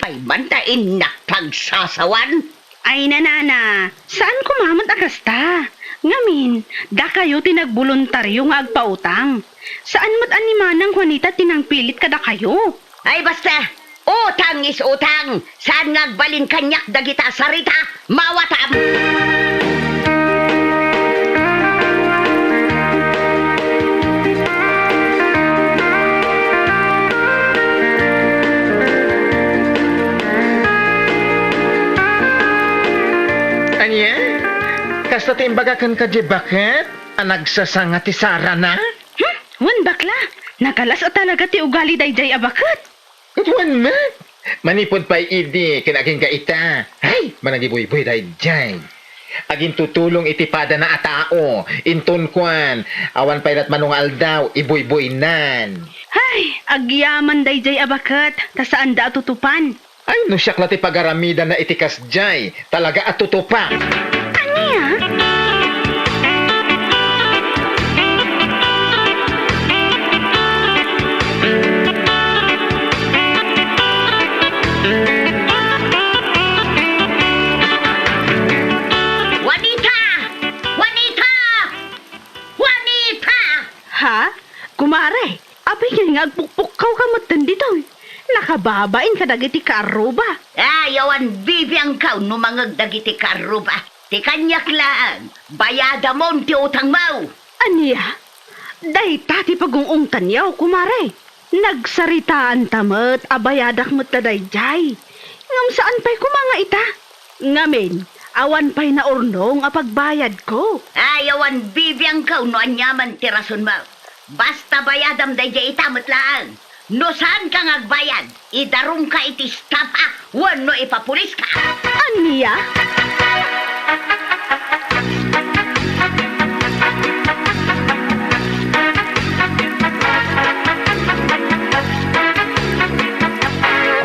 Ay man ta innak pagsasawan. Ay, Nana, saan koma met a kasta. Ngamin, dakayo ti nagboluntario nga agpautang. Saan met a ni Manang Juanita ti nangpilit kadakayo. Ay, basta, utang is utang. Saan nga agbalin kaniak dagita a sarita? Mawatam! Ania? Kasta ti imbaga kenka diay baket a nagsasanga ti sarana? Hmm? Wen, bakla, nagalas a talaga ti ugali daydiay a baket. Ket wen met, manipud pay idi ken agingga ita, hay, manangibuyboy daydiay. Agintutulong iti padana a tao, inton kuan, awan pay latmano nga aldaw, ibuyboynan. Hay, agyaman daydiay a baket, ta saanda a tutupan. Ay, no siak la ti pagaramidanna iti kasdiay, talaga a tutupa. Ania? Juanita! Juanita! Juanita! Ha? Kumare, apay ngay nga agpukpukkawka metten ditoy? Nakababain kadagiti kaarruba. Ay, awan bibiangkaw no mangeg dagiti kaarruba. Ti kaniak laeng, bayadamon ti utangmo. Ania? Dayta ti pagung-ungtanyo, kumare. Nagsaritaanta met a bayadak met ta daydiay. Ngem saan pay koma nga ita? Ngamin, awan pay naurnong a pagbayadko. Ay, awan bibiangkaw no aniaman ti rasonmo. Basta bayadam daydiay ita met laeng. No saanka nga agbayad, idarumka iti staff a wenno ipapuliska. Ania?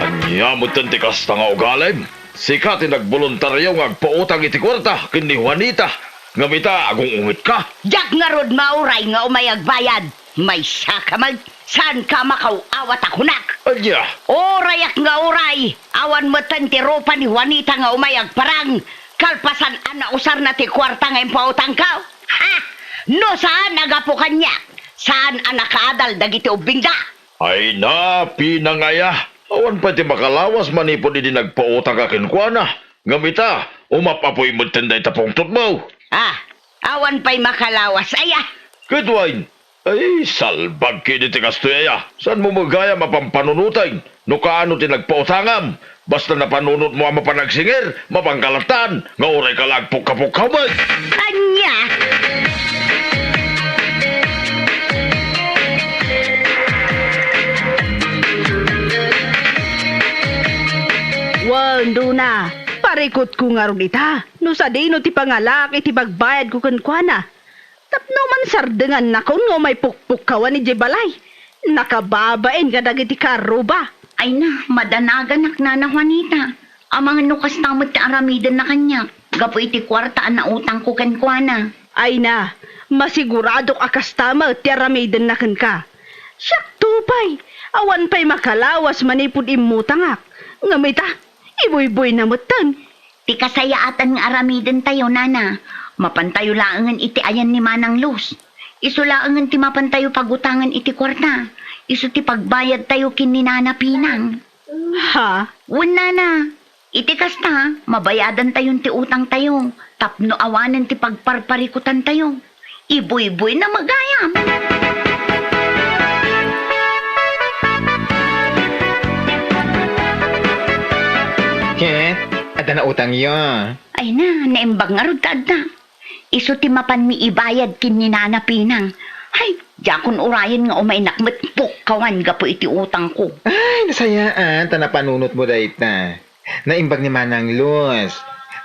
Ania metten ti kasta nga ugalim? Sika ti nagboluntario nga agpautang iti kuarta ken ni Juanita. Ngem ita, agung-ungetka. Diak ngarud mauray nga umay agbayad. Maysaka met, saanka makaaw-awat a kunak. Ania? Urayak nga uray, awan metten ti rupa ni Juanita nga umay agparang, kalpasan a nausarna ti kuarta nga impautangko. Ha! No saan a gapu kaniak, saan a nakaadal dagiti ubbingda. Ay na, pinang aya, awan pay ti makalawas manipud idi nagpautangka kenkuana. Ngem ita, umap-apoy metten dayta pungtotmo. Ah, awan pay makalawas aya. Ket wen, ay, salbag ketdi ti kastoy aya. Saanmo met gayam a pampanunoteng no kaano ti nagpautangam? Basta napanunotmo a mapan agsingir, mapanka lattan, nga urayka la agpukka-pukkaw met. Ania? Wen, Dona, parikutko ngarud ita no sadino ti pangalaak iti pagbayadko kenkuana. Tapno mansardengannakon nga umay pukpukkawan idiay balay. Nakababain kadagiti kaarruba. Ay na, madanaganak, Nana Juanita. Amangan no kasta met ti aramidenna kaniak, gapu iti kuarta a nautangko kenkuana. Ay na, masiguradok a kasta met ti aramidenna kenka. Siakto pay, awan pay makalawas manipud immutangak. Ngem ita, ibuyboyna metten. Ti kasayaatan nga aramidentayo, Nana, mapantayo laengen iti ayan ni Manang Luz. Isu laengen ti mapantayo pagutangan iti kuarta. Isu ti pagbayadtayo ken ni Nana Pinang. Ha? Wen, Nana, iti kasta, mabayadantayon ti utangtayo tapno awanen ti pagparparikutantayo. Ibuyboyna met gayam. Ket, adda nautangyo? Ay na, naimbag ngarud ta adda. Isu ti mapanmi ibayad ken ni Nana Pinang. Ay, diakon urayen nga umaynak met pukkawan gapu iti utangko. Ay, nasayaat ta napanunotmo dayta. Naimbag ni Manang Luz.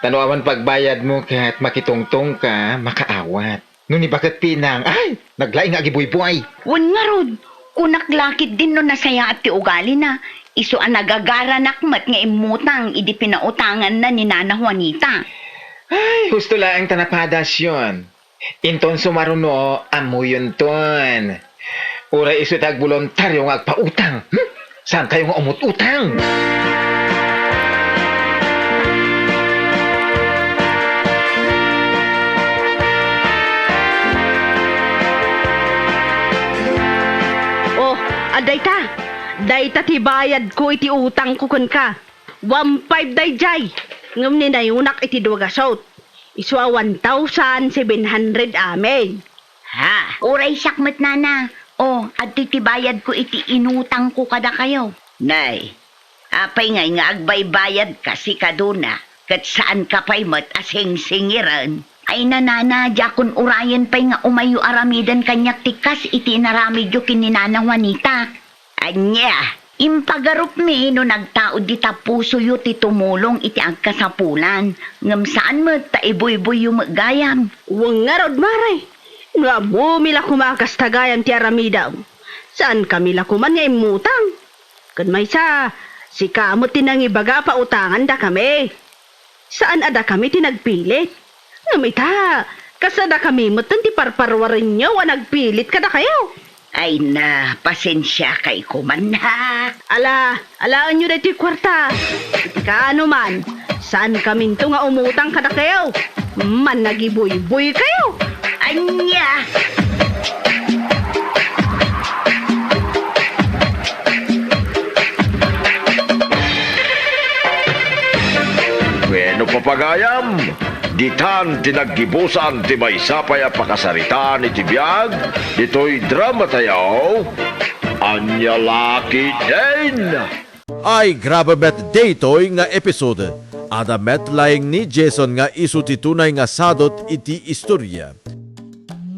Ta no awan pagbayadmo ket makitungtongka, makaawat. No ni baket Pinang, ay, naglaing nga agibuyboy. Wen ngarud, kunak la ketdin no nasayaat ti ugalina, isu a nagagaranak met nga immutang idi pinautanganna ni Nana Juanita. Ay, husto laeng ta napadasyon. Inton sumaruno, ammoyonton. Uray isu ti agboluntario nga agpautang. Hmm? Saankayo nga umut-utang? Oh, adda ita. Dayta ti bayadko iti utangko kenka. One five daydiay, ngem ninayonak iti dua gasut. Isu a one thousand seven hundred amin. Ha? Uray siak met, Nana. O, adtoy ti bayadko iti inutangko kadakayo. Nay, apay ngay nga agbaybayadka, sika Dona, ket saanka pay met a singsingiren? Ay na, Nana, diakon urayen pay nga umayyo aramiden kaniak ti kas iti inaramidyo ken ni Nana Juanita. Ania, impagarupmi no nagtaud dita pusoyo ti tumulong iti agkasapulan, ngem saan met ta ibuyboyyo met gayam. Wen ngarud, Mare, no ammomi la koma a kasta gayam ti aramidem, saankami la koman nga immutang. Ken maysa, sika met ti nangibaga a pautangandakami. Saan a dakami ti nagpilit. Ngem ita, kas a dakami metten ti parparuarenyo a nagpilit kadakayo. Ay na, pasensiakay koman, ha? Ala, alaenyo daytoy kuarta. Iti kaano man, saankaminto nga umutang kadakayo. Mannagibuyboykayo. Ania? Wenno, papagayam, ditan ti naggibusan ti maysa pay a pakasaritaan iti biag ditoy dramatayo. Ania la ketdin? Ay, grabe met daytoy nga episode. Adda met laeng ni Jason nga isu ti tunay nga sadut iti istoria.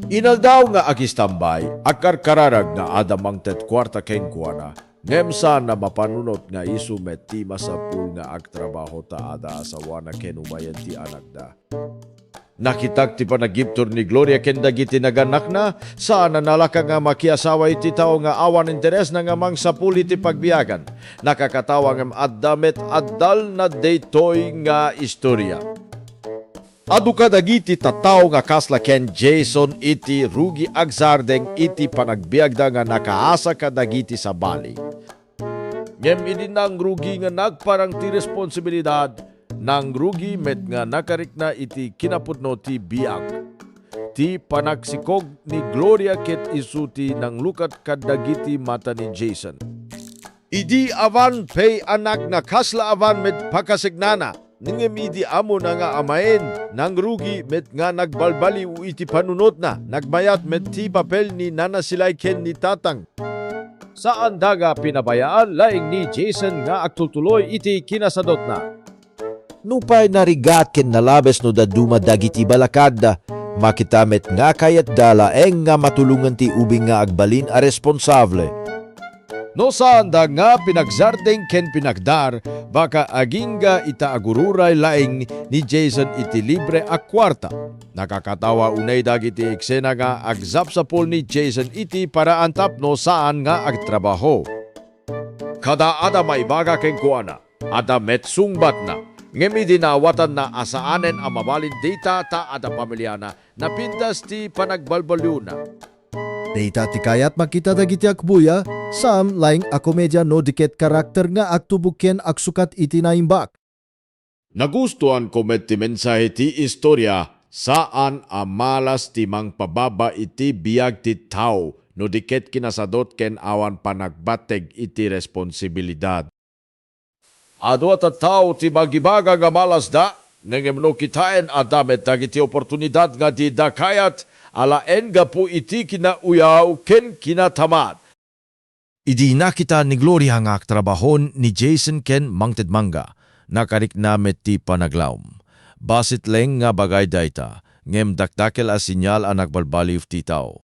Inaldaw nga agistambay, agkarkararag nga adda mangted kuarta kenkuana, ngem saan a mapanunot nga isu met ti masapul nga agtrabaho ta adda asawana ken umayen ti anakda. Nakitak ti panagibtur ni Gloria ken dagiti naganakna, saan a nalaka nga makiasawa iti tao nga awan interesna nga mangsapul iti pagbiagan. Nakakatawa ngem adda met addalna daytoy nga istoria. Adu kadagiti tattao nga kasla ken Jason iti rugi agsardeng iti panagbiagda nga nakaasa kadagiti sabali. Ngem idi nangrugi nga nagparang ti responsibilidad, nangrugi met nga nakarikna iti kinapudno ti biag. Ti panagsikog ni Gloria ket isu ti nanglukat kadagiti mata ni Jason. Idi awan pay anak nga kasla awan met pakaseknana, ngem idi ammona nga amaen, nangrugi met nga nagbalbaliw iti panunotna, nagmayat met ti papel ni Nana Silay ken ni Tatang. Saanda nga pinabayaan laeng ni Jason nga agtultuloy iti kinasadotna. Nupay narigat ken nalabes no dadduma dagiti balakadda, makita met nga kayatda laeng nga matulongen ti ubing nga agbalin a responsable. No saanda nga pinagsardeng ken pinagdar, baka agingga ita agururay laeng ni Jason iti libre a kuarta. Nakakatawa unay dagiti eksena nga agsapsapul ni Jason iti paraan tapno saan nga agtrabaho. Kada adda maibaga kenkuana, adda met sungbatna. Ngem idi naawatanna a saanen a mabalin dayta ta adda pamiliana, napintas ti panagbalbaliwna. Dayta ti kayat makita dagiti agbuya, saan laeng a komedia no di ket karakter nga agtubog ken agsukat iti naimbag. Nagustuanko met ti mensahe ti istoria, saan a malas ti mangpababa iti biag ti tao no di ket kinasadot ken awan panagbatteg iti responsibilidad. Adu a tattao ti bagibaga nga malasda, ngem no kitaen, adda met dagiti oportunidad nga dida kayat alaen gapu iti kinauyaw ken kinatamad. Idi nakita ni Gloria nga agtrabaho ni Jason ken mangted mangga, nakarikna met ti panaglawm. Bassit laeng nga bagay dayta, ngem dakdakel a senyal a nagbalbaliw ti tao.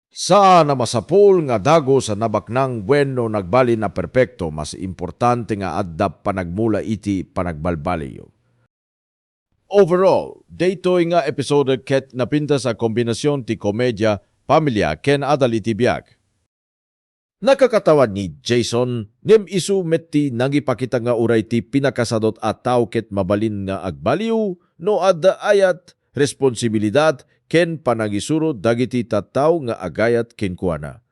Saan a masapul nga dagus a nabaknang wenno nagbalin a perpekto, mas importante nga adda panagmula iti panagbalbaliw. Overall, daytoy nga episode ket napintas a kombinasion ti komedia, pamilia, ken adal iti biag. Nakakatawa ni Jason, ngem isu met ti nangipakita nga uray ti pinakasadot a tao ket mabalin nga agbaliw no adda ayat, responsibilidad, ken panangisuro dagiti tattao nga agayat kenkuana.